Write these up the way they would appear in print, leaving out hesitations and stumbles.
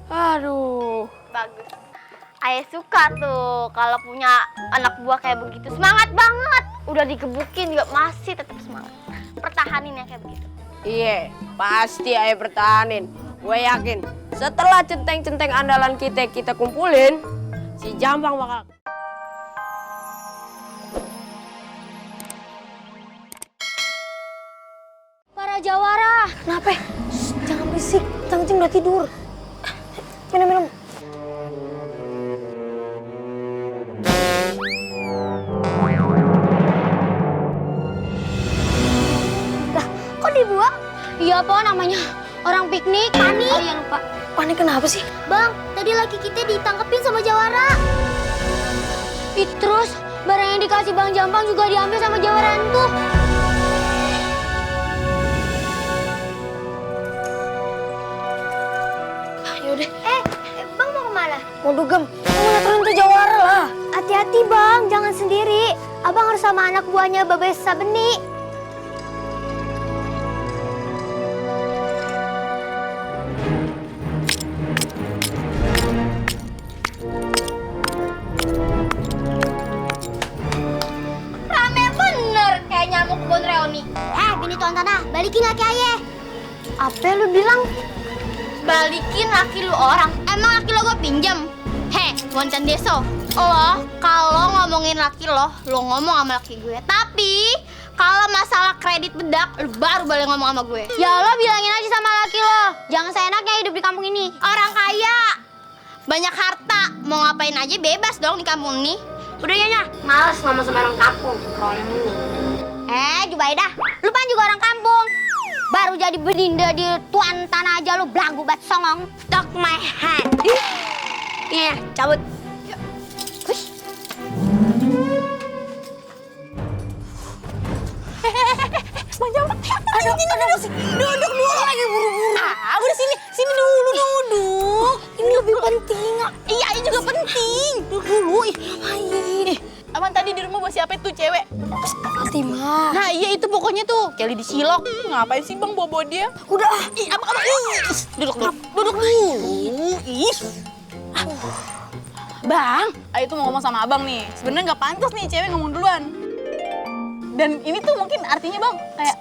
Aduh. Bagus. Ayah suka tuh kalau punya anak buah kayak begitu. Semangat banget. Udah digebukin juga masih tetap semangat. Pertahanin yang kayak begitu. Iya, pasti ayah pertahanin. Gue yakin setelah centeng-centeng andalan kita kumpulin, si Jambang bakal... Para jawara. Kenapa? Shh, jangan berisik. Tang-Ting udah tidur. Minum. Lah, kok dibuang? Iya, Pak, namanya orang piknik. Panik. Oh iya, lupa. Panik kenapa sih? Bang, tadi laki kita ditangkepin sama jawara. Terus, barang yang dikasih Bang Jambang juga diambil sama jawara itu. Yaudah. Bang mau kemana? Mau dugem. Mau nganterin tuh jawara lah. Hati-hati Bang, jangan sendiri. Abang harus sama anak buahnya Babes Sabeni. Rame bener kayak nyamuk kebun reoni. Bini tuan tanah, balikin laki ayah. Apa lu bilang? Balikin laki lu orang. Emang laki lo gue pinjam? Wancan deso. Lo kalau ngomongin laki lo ngomong sama laki gue. Tapi kalau masalah kredit bedak, lu baru boleh ngomong sama gue. Ya lo bilangin aja sama laki lo. Jangan seenaknya hidup di kampung ini. Orang kaya, banyak harta, mau ngapain aja bebas dong di kampung ini. Udah ya, Males sama orang kampung. Jubaidah, lu kan juga orang kampung. Baru jadi bedinda di tuan tanah aja lu belagu bat songong. Talk my hand. Iya, cabut. Bang Jambang, aduh, sih. Duduk dulu lagi buru-buru. Udah sini dulu duduk. Ini lebih penting. Iya, ini juga penting. Duduk dulu, ngapain? Abang tadi di rumah bawa siapa itu cewek? Fatimah. Nah iya itu pokoknya tuh, Kelly di Silok. Ngapain sih Bang bawa dia? Udah. Abang, duduk dulu. Bang, Ayu tuh mau ngomong sama abang nih. Sebenarnya nggak pantas nih cewek ngomong duluan. Dan ini tuh mungkin artinya bang kayak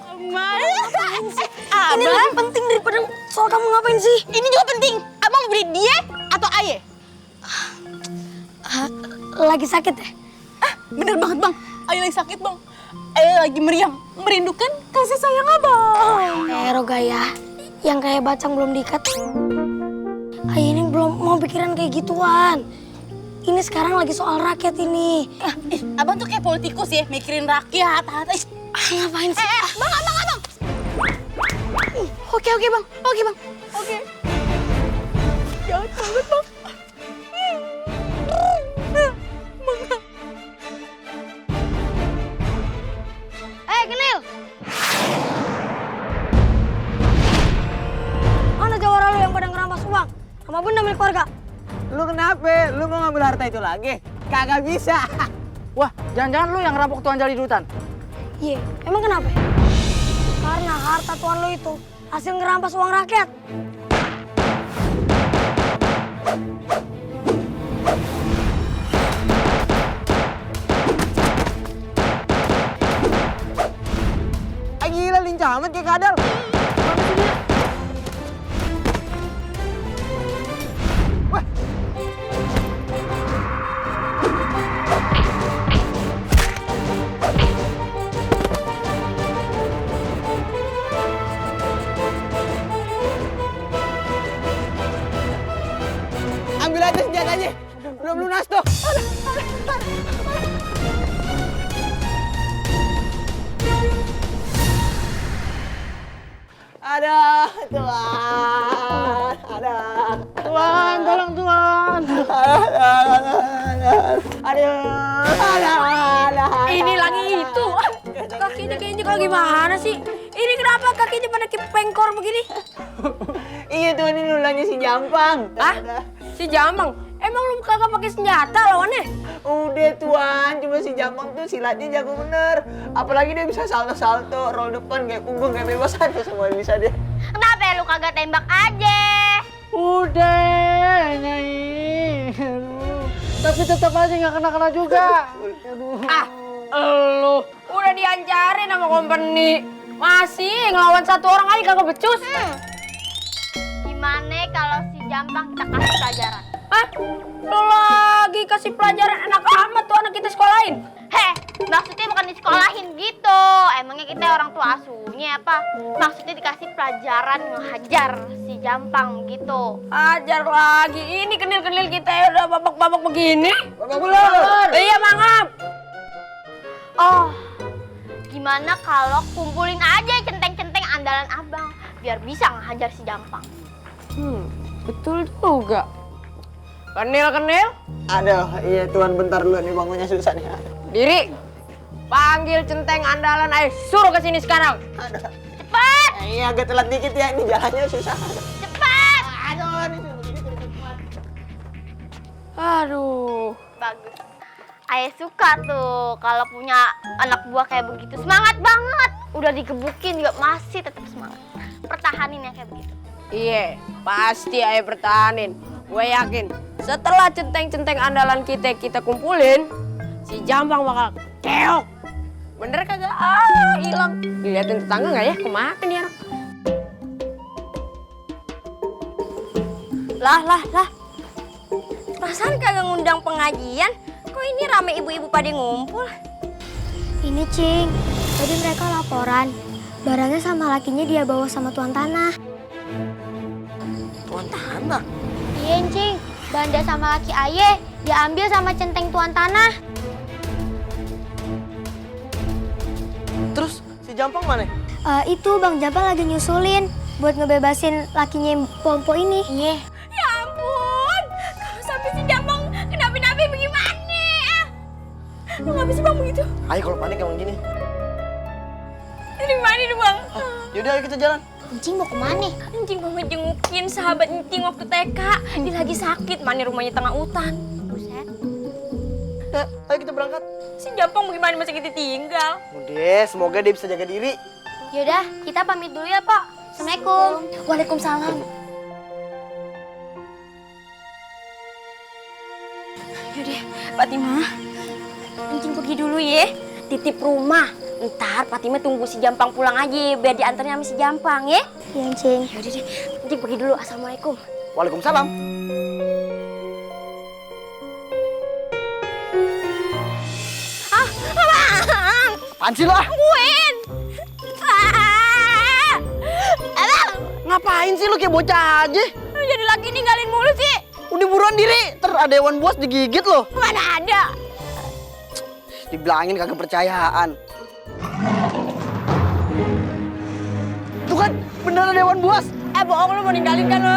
Ini lebih penting daripada soal kamu ngapain sih? Ini juga penting. Abang mau beli dia atau Aye? Lagi sakit ya? Bener banget bang. Aye lagi sakit bang. Aye lagi meriang, merindukan kasih sayang abang. Rogaya, yang kayak bacang belum diikat. Ini belum mau pikiran kayak gituan. Ini sekarang lagi soal rakyat ini. Abang tuh kayak politikus ya, mikirin rakyat. Ngapain sih? Bang. Oke bang. Oke. Jangan banget bang. Kenil! Mana jawara lu yang pada ngerampas uang? Sama benda milik keluarga? Lu kenapa? Lu mau ngambil harta itu lagi? Kagak bisa. Wah, jangan-jangan lu yang ngerampok Tuan Jali di hutan? Iya, emang kenapa? Karena harta tuan lu itu hasil ngerampas uang rakyat. Gila, lincah amat kayak kadal. Wah. Ambil aja senjatanya. Belum lunas tuh. Ada Tuan, ada Tuan, tolong Tuan. Ada. Ini lagi itu. Kakinya kayaknya kalau gimana sih? Ini kenapa kakinya pada kepengkor begini? Iya Tuan, ini ulangnya si Jampang. Hah? Si Jambang? Emang lu kagak pakai senjata lawannya? Udah Tuan, cuma si Jampang tuh silatnya jago bener. Apalagi dia bisa salto-salto, roll depan kayak punggung, kayak bebasan tuh semua bisa dia. Kenapa lu kagak tembak aja? Udah, Nyai. Aduh. Tapi tetap aja nggak kena-kena juga. Aduh. Ah, lu udah diancarin sama company. Masih ngelawan satu orang aja kagak becus. Gimana kalau si Jampang kita kasih pelajaran? Hah? Lu lagi kasih pelajaran enak amat tuh anak kita sekolahin. Heh, maksudnya bukan disekolahin gitu. Emangnya kita orang tua asuhnya apa? Maksudnya dikasih pelajaran ngehajar si Jampang gitu. Ajar lagi. Ini kenil-kenil kita ya udah babak-babak begini. Babak belur. Iya, mangap. Oh, gimana kalau kumpulin aja centeng-centeng andalan abang biar bisa ngehajar si Jampang. Betul juga. Kenil-kenil, Aduh, iya Tuan, bentar dulu nih bangunnya susah nih. diri. Panggil centeng andalan ayo suruh ke sini sekarang. Cepat, Iya, agak telat dikit ya, ini jalannya susah. cepat. Aduh, ini Aduh. Bagus. Ayah suka tuh kalau punya anak buah kayak begitu. Semangat banget. Udah digebukin juga masih tetap semangat. Pertahanin ya kayak begitu. Iya, pasti ayo pertahanin. Gue yakin setelah centeng-centeng andalan kita kumpulin, si Jampang bakal keok. Bener kagak? Hilang. Diliatin tetangga nggak ya? Kemana nih anak? Lah. Perasaan kagak ngundang pengajian. Kok ini rame ibu-ibu pada ngumpul? Ini, Cing. Tadi mereka laporan. Barangnya sama lakinya dia bawa sama tuan tanah. Tuan tanah. Iya, Cing. Banda sama laki Aye diambil sama centeng tuan tanah. Terus si Jampang mana? Itu Bang Jampang lagi nyusulin buat ngebebasin lakinya yang Pompo ini. Iya. Ya ampun, kalau sampai si Jampang kenapa-napa bagaimana? Lu nggak bisa bang begitu? Ayo kalau panik emang gini. Ini mana nih bang? Yaudah, ayo kita jalan. Encing mau kemana? Encing mau ngejengukin sahabat Encing waktu TK. Dia lagi sakit, mana rumahnya tengah hutan. Buset. Ya, ayo kita berangkat. Si Jampang bagaimana masih kita tinggal? Udah, semoga dia bisa jaga diri. Yaudah, kita pamit dulu ya, Pak. Assalamualaikum. Waalaikumsalam. Yaudah, Fatimah. Encing pergi dulu ya. Titip rumah. Ntar Fatimah tunggu si Jampang pulang aja biar diantarnya sama si Jampang ya. Iya, Encing. Yaudah deh, Encing pergi dulu. Assalamualaikum. Waalaikumsalam. Apaan sih lo? Tungguin. Abang, Ngapain sih lo kayak bocah aja? lu jadi laki ninggalin mulu sih. Udah buruan diri, ada hewan buas digigit lo. Mana ada? Dibilangin kagak percayaan. Tuh kan, beneran ada hewan buas. Bohong lu mau ninggalin kan lo?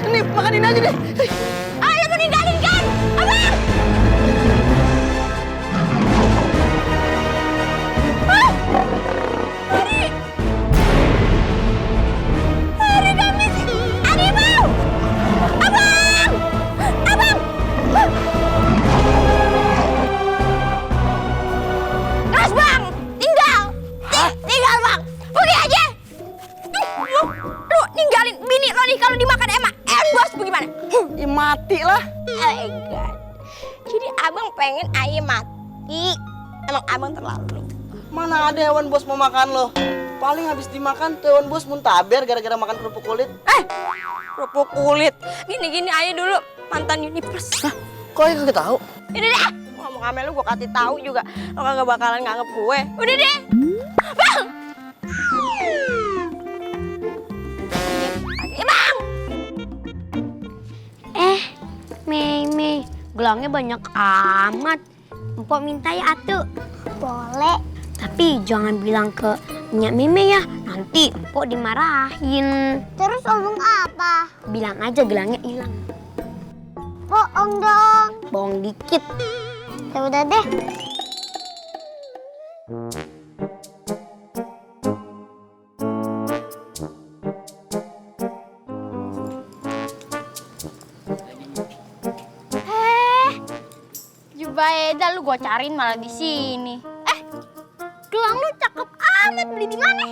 Nih, makanin aja deh. Ayo lu ninggalin kan? Abang! Hari Kamis! Harimau! Abang! Abang! Gas bang! Tinggal! Tinggal bang! Pergi aja! Lu ninggalin bini lo nih kalau dimakan emak bos bagaimana? Ya mati lah. God. Jadi abang pengen ayam mati. Emang abang terlalu. Mana ada hewan buas mau makan lo? Paling habis dimakan tuh hewan buas muntaber gara-gara makan kerupuk kulit. Kerupuk kulit. Gini-gini aja dulu mantan Universe. Hah? Kok aja kagak tahu? Ini deh. Ngomong sama lu gue kasih tahu juga. Lo kagak bakalan nganggep gue. Udah deh. Bang. Bang. Mei, gelangnya banyak amat. Empok minta ya atuh. Boleh. Tapi jangan bilang ke Nyak Meme ya. Nanti empok dimarahin. Terus omong apa? Bilang aja gelangnya hilang. Bohong dong. Bohong dikit. Ya udah deh. Jubaida lu gua cariin malah di sini. Gelang lu cakep amat, beli di mana?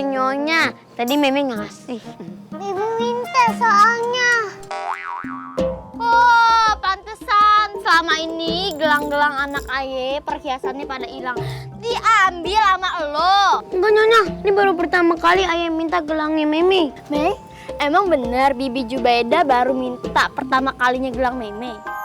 Nyonya, tadi Meme ngasih. Ibu minta soalnya. Oh, pantesan selama ini gelang-gelang anak Aye perhiasannya pada hilang. Diambil sama lo. Enggak Nyonya, ini baru pertama kali ayah minta gelangnya Meme. Mei, emang bener Bibi Jubaida baru minta pertama kalinya gelang Meme?